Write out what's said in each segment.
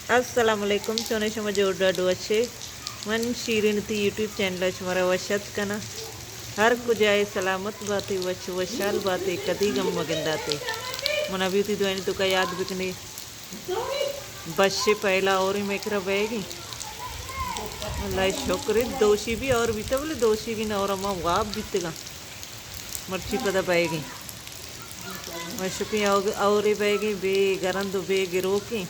السلام علیکم، چونے شما؟ جوڑ ڈاڈو اچھے؟ من شیرین تی یوٹیوب چینل ءَ شمارا وش ات کناں۔ ہر کجائے سلامت باتے، وش وشحال باتے، کدی گم مگنداتے۔ من ابھی تی دوائنی تو کا یاد بکنے۔ بشے پہلا اور میں کرا بیگی۔ اللہ شکر، دوشی بھی اور بیتا، بلے دوشی کی نہ اور ما واب بیتگا۔ مرچی پدا بیگی۔ مشکیں اور، اور بیگی بے گرند و بے گروکی۔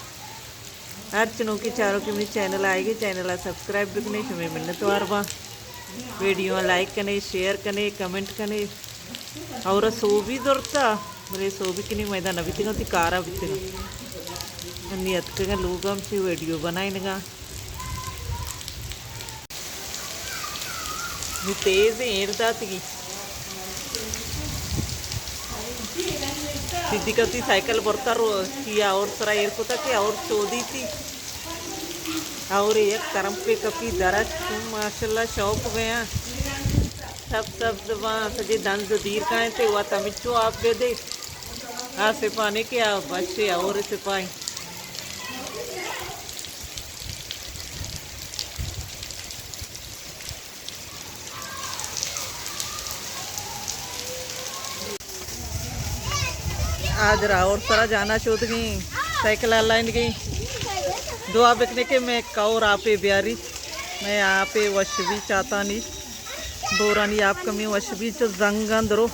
ہر چنوکی چاروکی منی چینل آئیگی، چینل ءَ سبسکرائب بکنے، شمے منتوار باں۔ ویڈیو ءَ لائک کنے، شیئر کنے، کمنٹ کنے۔ اور سوبی زرتا، بلے سوبی کنی میدان نبیتگاں، تی کارا بیتگاں۔ انی اتکگاں لوگاں چی ویڈیو بنائینگاں۔ نی تیز ایر داتگی۔ صدیقہ تی سائیکل برتا رو کیا اور سرا ایر کتا کہ اور چودی تی۔ اور یک کرمپے کپی درچ، ماشاءاللہ شوق بیاں۔ سب سبز باں، سجے دنز دیر کائیں تے، وت ہمچو آپ بہ دے۔ آ سپانے کہ آ بچے اور سپائیں۔ آ درا اور سرا جانا شودگیں، سائیکل لائنگیں۔ دعا بکنے کہ میں کور آپے بیاری، میں آپے وش بی چاتانی، بورانی آپ کمی وش بی چو زنگاں درو۔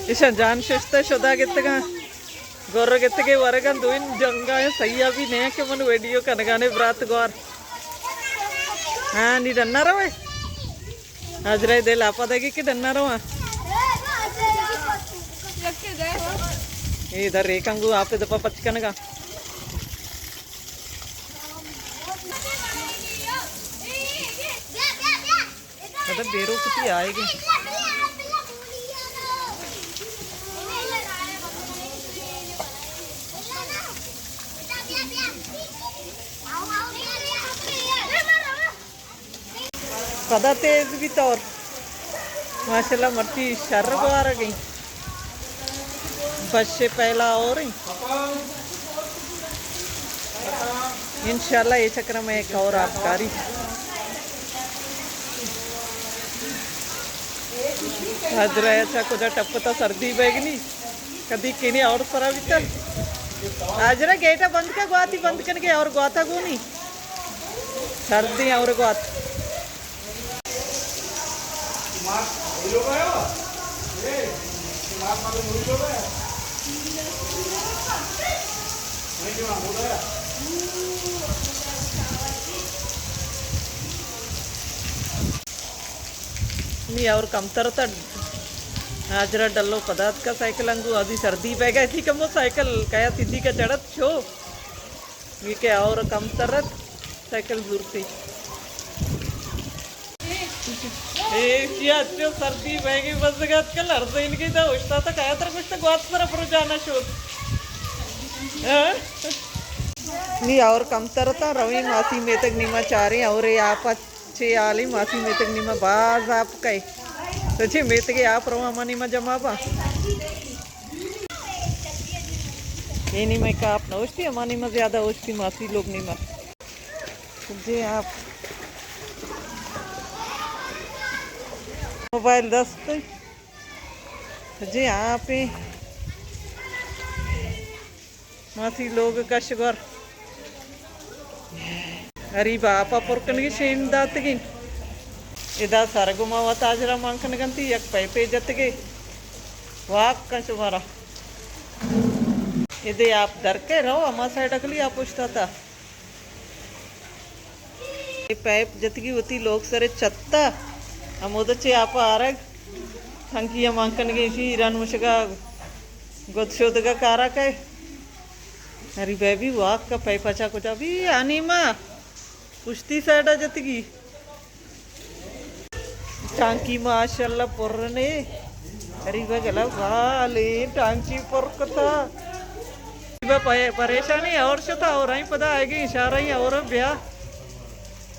ایشاں جان ششتہ شدا گتگاں۔ گور گتگے ورگاں دوئیں جنگا ایں، سہی ءَ بھی نہ کہ من ویڈیو کنگانے برات گوار۔ ہاں، نی ڈنا روے۔ حاجرہ دل آپا دگی کہ ڈنا رواں۔ اے در ریکاں گو آپ دپا پچ کنگا۔ مطلب بیرو کتی آئے گی۔ پدا تیز بیت اور ماشاءاللہ مرچی شر گوارگ ایں۔ بشے پہلا اور ایں۔ انشاءاللہ اے چکر میں ایک اور آپ کاری۔ حاجرہ اچھا کجا ٹپتا سردی بیگنی۔ کدی کینی اور سرا بیتن۔ حاجرہ گیٹا بند کا، گواتی بند کن کے اور گواتا گونی۔ سردی اور گوات۔ نی اور کمتر تا حاجرہ ڈلو پدات کا سائیکل انگو ادی سردی بیگا تی کمو سائیکل کیا تی کا چڑت شو۔ یہ کہ اور کمتر ات سائیکل زورتی۔ اے کیا اچھو سردی بیگی بس گات کل ارزین کی تا اشتا تا کیا تر کچھ تا گوات سر پر جانا شو۔ ہاں؟ نی اور کمتر تا روی ماسی میتگ نیما چاریں اور یہ آپ چے حالی ماسی میتگ نیما باز آپ کئے۔ تو چے میتگے آپ رواں ہما نیما جمع با۔ اے نیما کا آپ نہ اوشتی، ہما نیما زیادہ اوشتی ماسی لوگ نیما۔ جی آپ موبائل دست۔ جی آپ ماسی لوگ کش گر۔ غریب آپا پر کنگی شین داتگی۔ ادا سرگما وت حاجرہ مان کنگنتی، یک پیپے جتگی۔ واک کن شمارا۔ ادے آپ در کے رو، ہما سائیڈ اگلی آپ اشتاتا۔ اے پیپ جتگی وتی لوگ سرے چتا، ہمودا چے آپ آرگ، تنکی ءَ مان کنگی ایشی ایران مشگا گد شودگا کارا کئے۔ اری بے بی واک کا پیپا چا کجا بی آنی ما پشتی سائیڈا جتگی۔ ٹانکی ماشاءاللہ پر نے۔ اری بے گلا والے ٹانکی پر کتا۔ بے پے-، پریشانی اور شتا اور آئی پدا آئیگی اشارہ ہی اور بیا۔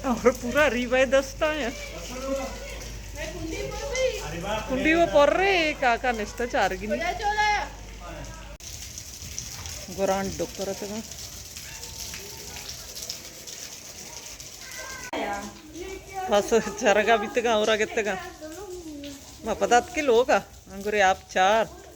اور پورا ریبہ دستا ہے۔ کنڈی وہ پر رہے، کاکا نشتا چارگی نہیں۔ گرانڈ ڈکر اتگاں۔ پس چرگا بیتگاں، اورا گتگاں۔ ما پدا اتکی لوگا، انگورے آپ چارت۔